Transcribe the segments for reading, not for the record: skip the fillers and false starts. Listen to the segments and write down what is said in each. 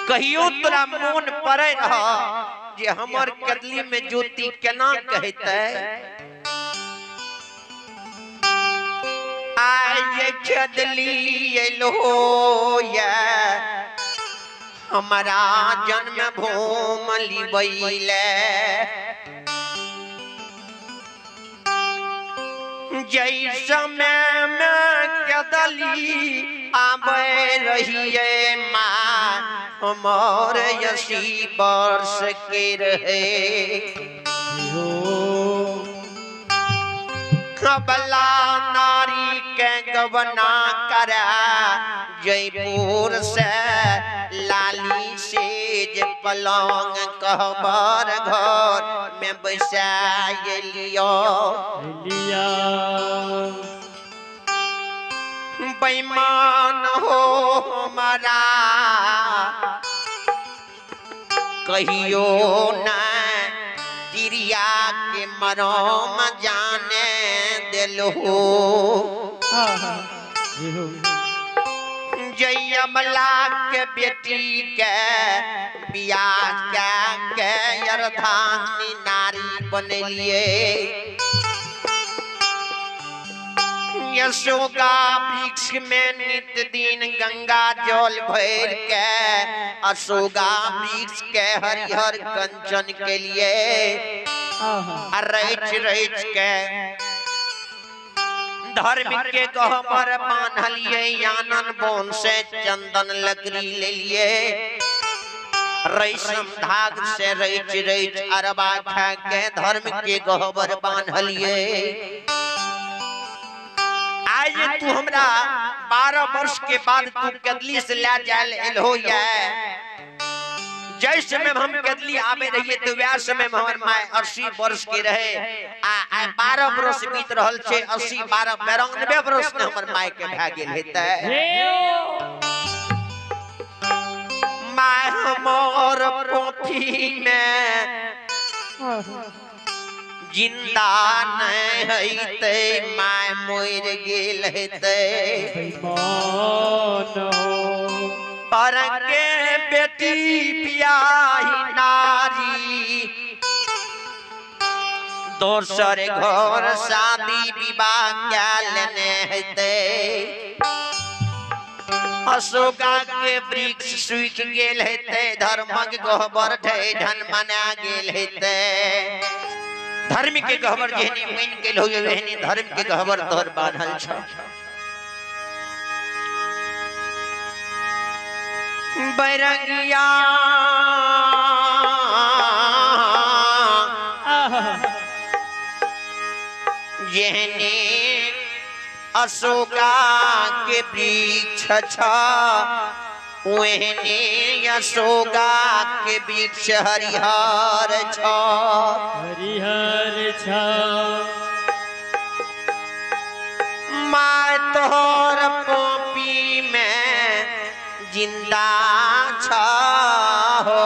कहियो तोरा मोन पड़े रह जे हमर कदली में ज्योति केना कहते आय जे कदली एलो ये हमारा जन्म भूम लिबैले जै समय में कदली आबे रहिए माँ हमार 80 वर्ष के रहे अबला नारी के गवना करा जयपुर से लाली सेज पलंग कहबर घर में बैसा लियो बेईमान हो हमारा कहियो ना तिरिया के मरम जाने दिलो जयमला के बेटी के बियाह के अर्धांगिनी नारी बनेलिए यशोका वृक्ष में नित दिन गंगा जल भर के अशोका वृक्ष के हरिहर कंचन के लिए रच रच के धर्म के गहबर बांधलिए आनन बोन से चंदन लकड़ी ले लिए रेशम धाग से रच रच अरबा खा के धर्म के गहबर बांधलिए। आज तू हमरा 12 वर्ष के बाद तू कदली से ला जाल एलहो या जै समय हम कदली आवे रहिए तो वह समय में हमर my 80 वर्ष के रहे आ 12 वर्ष बीत रहल छे 80 12 92 वर्ष ने हमर my के भा गेल हेतै। My हमर पोथी में जिंदा नहीं हेतै my मरि गेल हेतै पर के बेटी बियाही नारी दोसर घर शादी विवाह क्या लेने हेतै। अशोका के वृक्ष सूख गेल हेतै धर्मक गहबर ढन मना गेल हेतै। धर्म के गहबर जेहनी बनि गेल हो ओहनी धर्म के गहबर तोहर बान्हल छ। बैरंगिया जेहने अशोका के वृक्ष छ ओहने अशोका के वृक्ष हरिहर छ हरिहर छ। My तोहर कॉपी में जिंदा छ हो।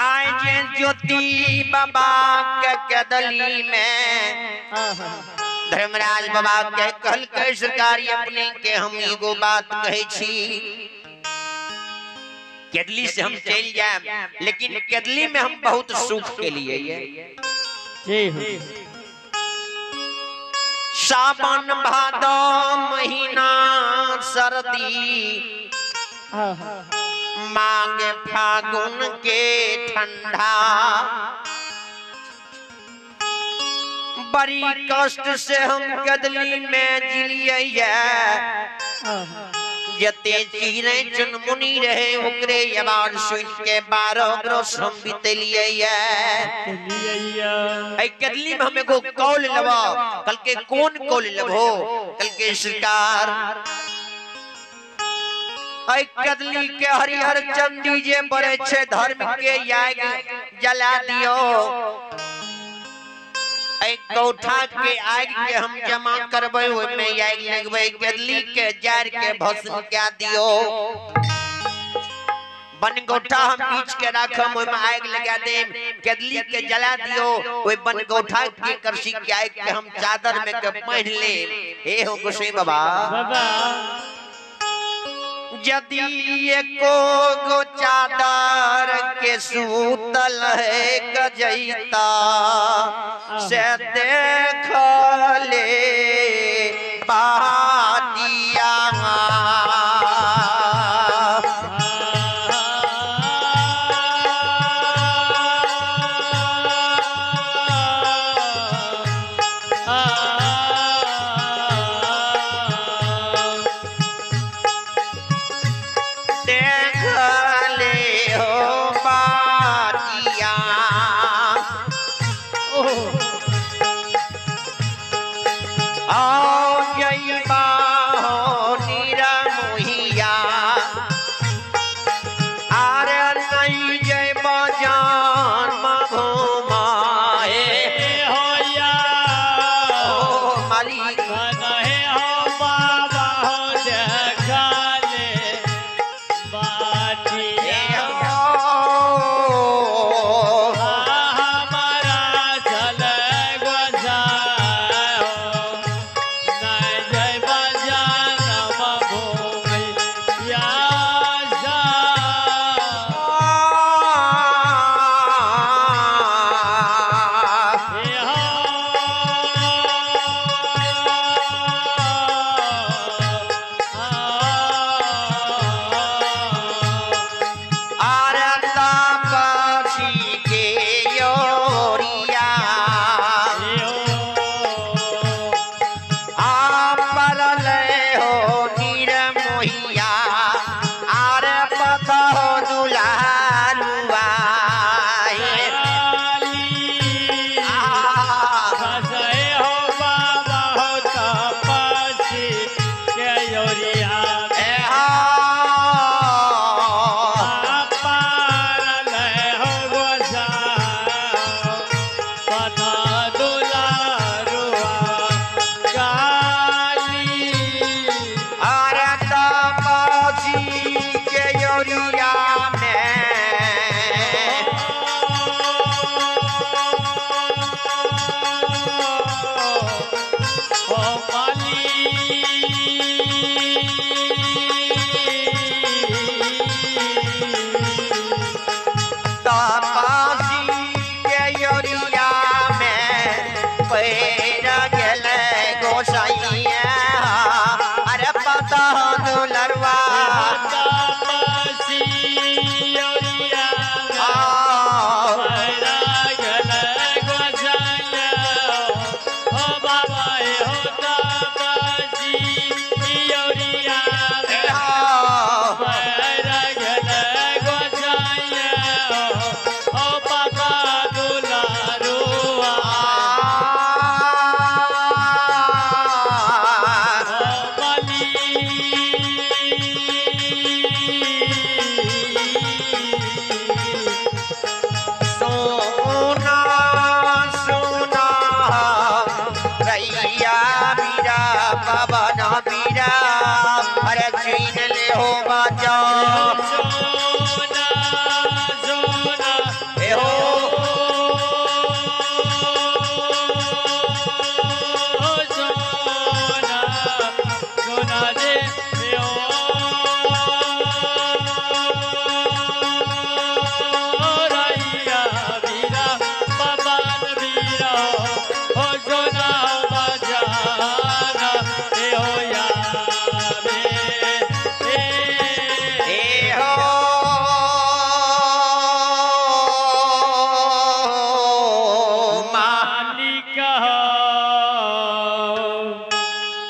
आए जे ज्योति बाबा के कदली में धर्मराज बाबा के कहल के सरकारी अपने के हम एगो बात कहे छी केदली से हम चल जाए लेकिन केदली में हम बहुत सुख के लिए सावन भादो महीना सर्दी माघ फागुन के ठंडा बड़ी कष्ट से हम कदली में जिलिए जते चिड़ै चुनमुनी रहे ओकरे आवाज सुन के 12 बरस हम बितलिए। कदली में हम एगो कौल लेबो कल के कौन कौल लेबो कल के सरकार कदली के हरिहर चंदी जे बड़े छे धर्म के आग जला दियो गौठा के आग के हम जमा करबै ओहिमे आगि लगबै कदली के जार के भस्म कए दियो बनगौठा हम बीच के राखम ओहिमे आगि लगा देम कदली के जला दियो ओहि बनगौठा के करसी के आगि के हम चादर में के पहिन लेम। हे हो गोसाई बाबा यदि एको गो चादर के सूतल है गजैता से देख ले बातिया।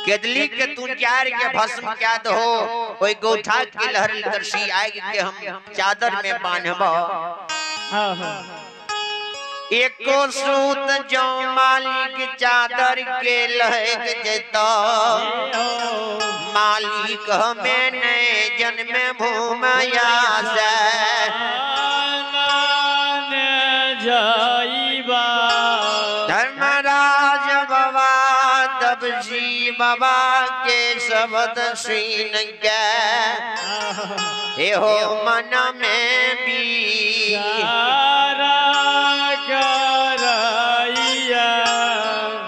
केदली के तू चार के भस्म क्या दो ओई गोठा के लहर दर्शी आएगी के हम चादर में बांधब। एको सूत जो मालिक चादर के लहक जेता मालिक हमें ने जन्म भूमया से धर्मराज बाबा तब जी बाबा के शब्द सुन के हो मन में भी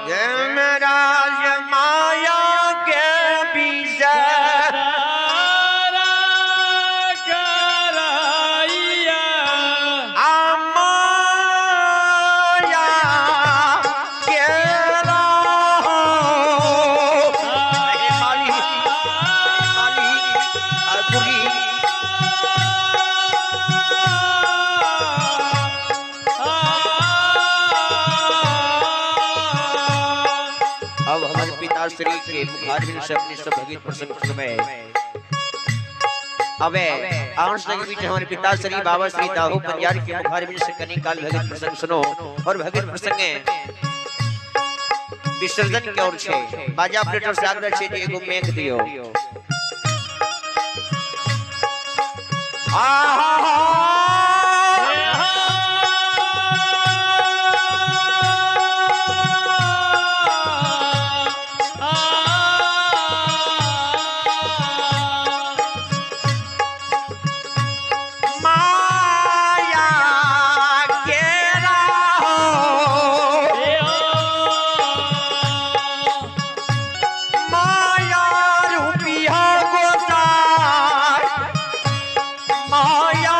धर्मराज माया के विषय। पिताश्री के मुखारबिंद से अपने सब भगीत प्रसंग सुनबे। अबे अहाँ सबके बीच हमारे पिताश्री बाबा श्री दाहू पंजार के मुखारबिंद से कनी काल भगत प्रसंग सुनो और भगत प्रसंग विसर्जन के ओर छे। बाजा ऑपरेटर से आग्रह छे जे एगो मेघ दियो। आहा माया के राहो, माया रूपिया गोसाई, माया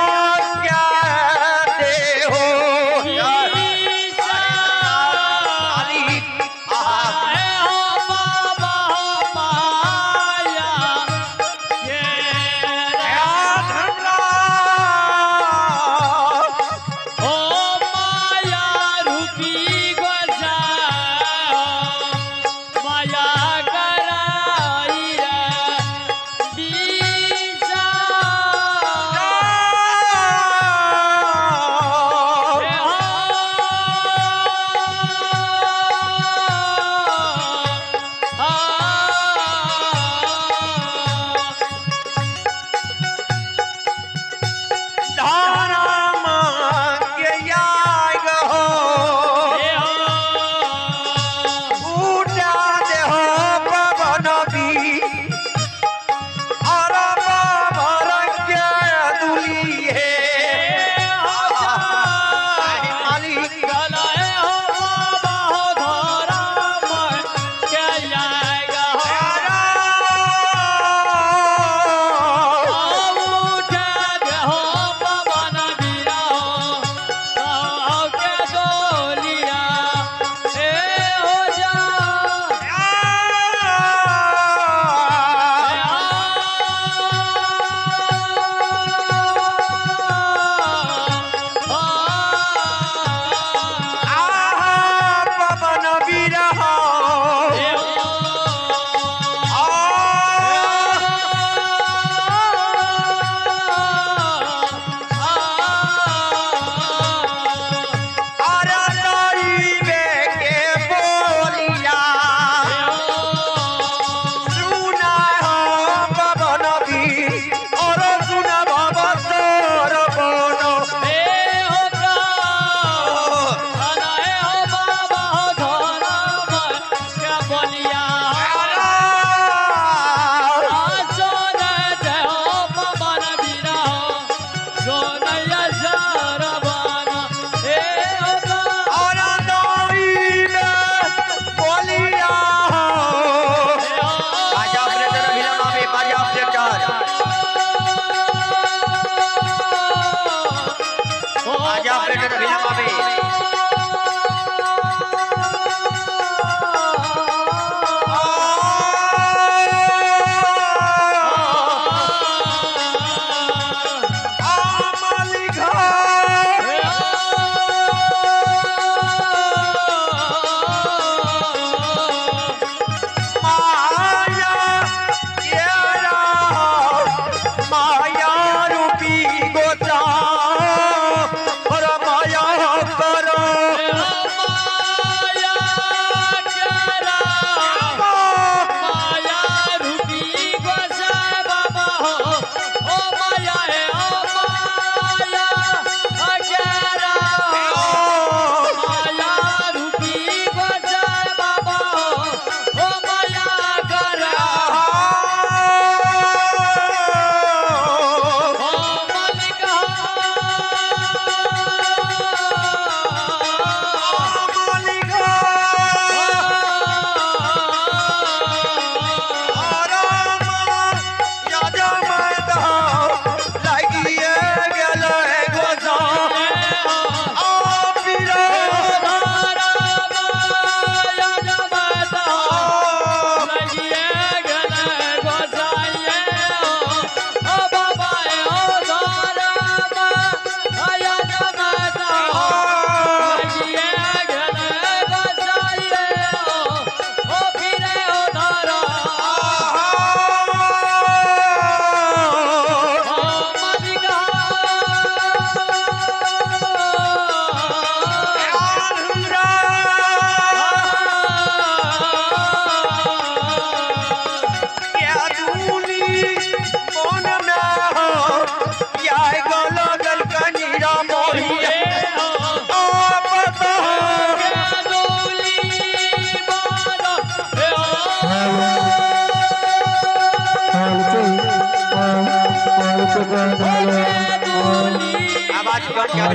कौन क्या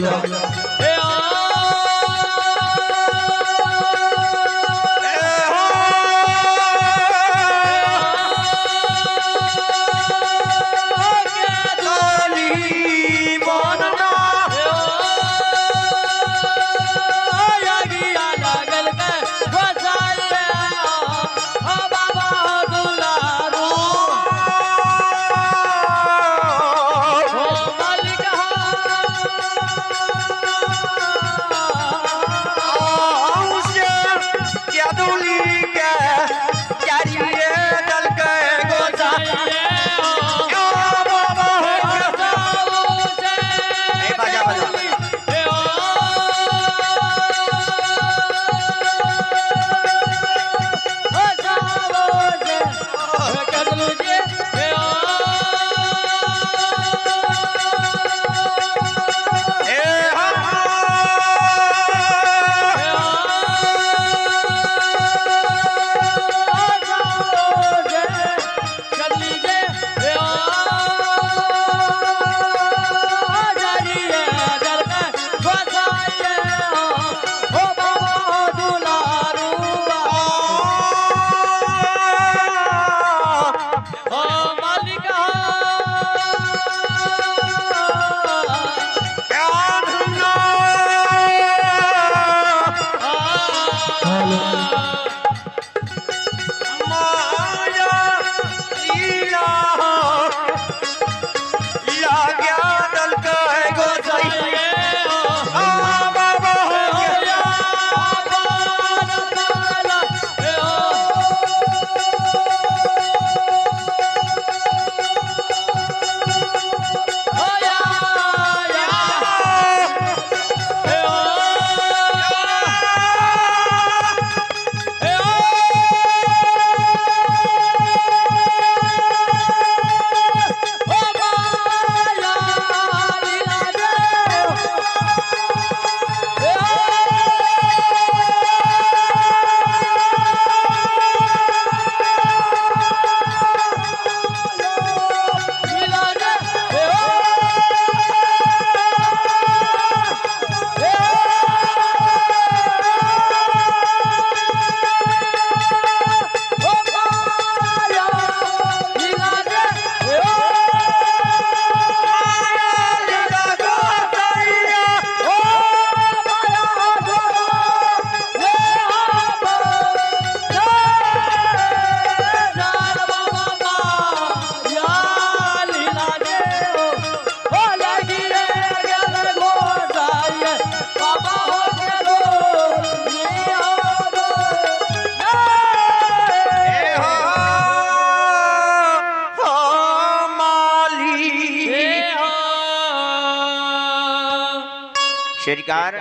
सरकार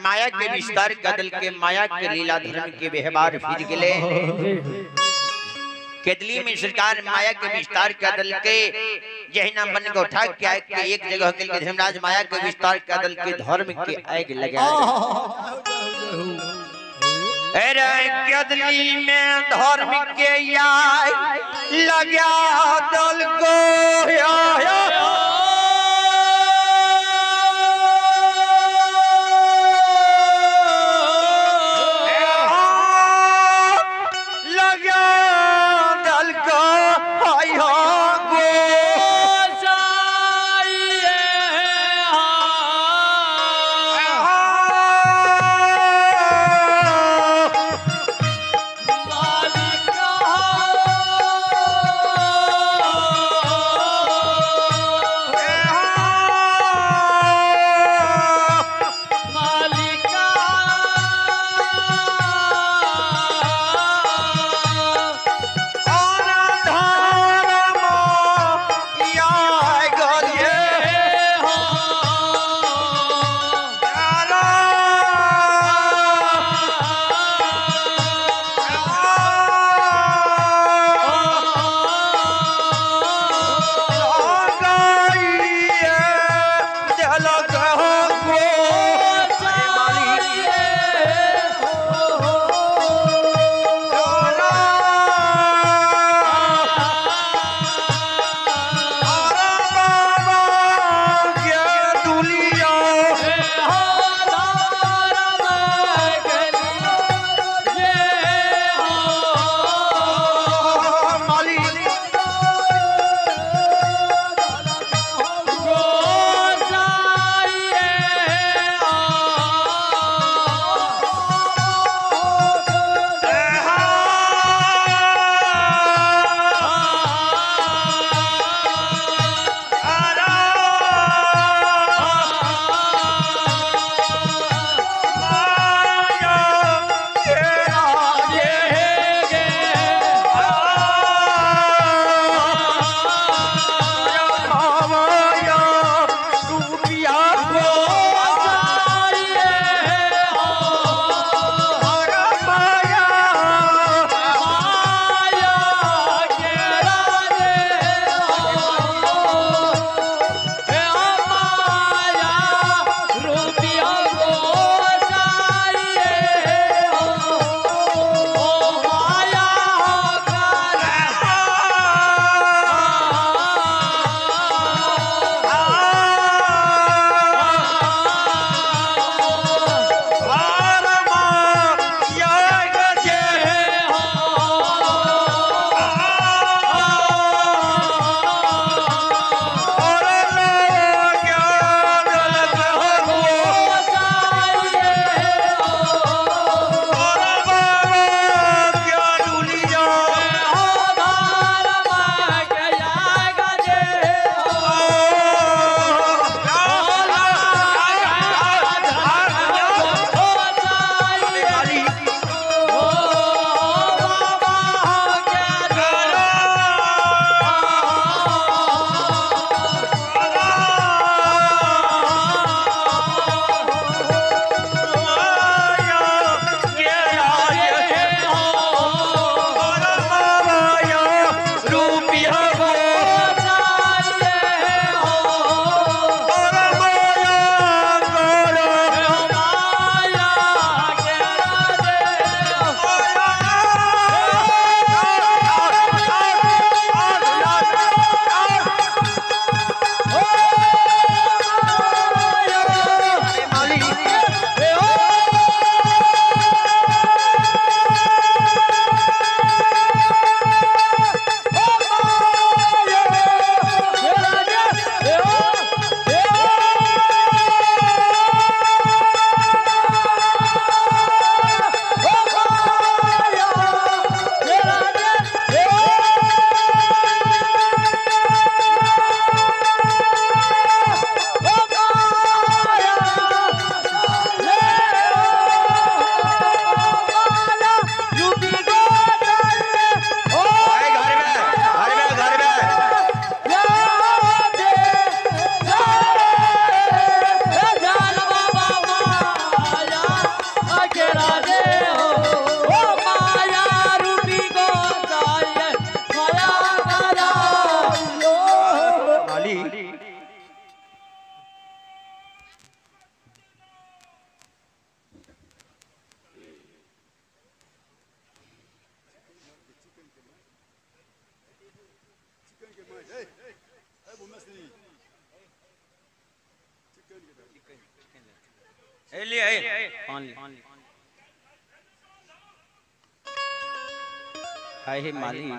माया के विस्तार कदल के माया के लीला धर्म के व्यवहार फिर गले केदली में सरकार माया के विस्तार कदल के जहिना मन गोठा के आग के एक जगह के धर्मराज माया के विस्तार कदल के धर्म के आग लगा अरे केदली में धर्म के आग लगा दल को हाय हे माली,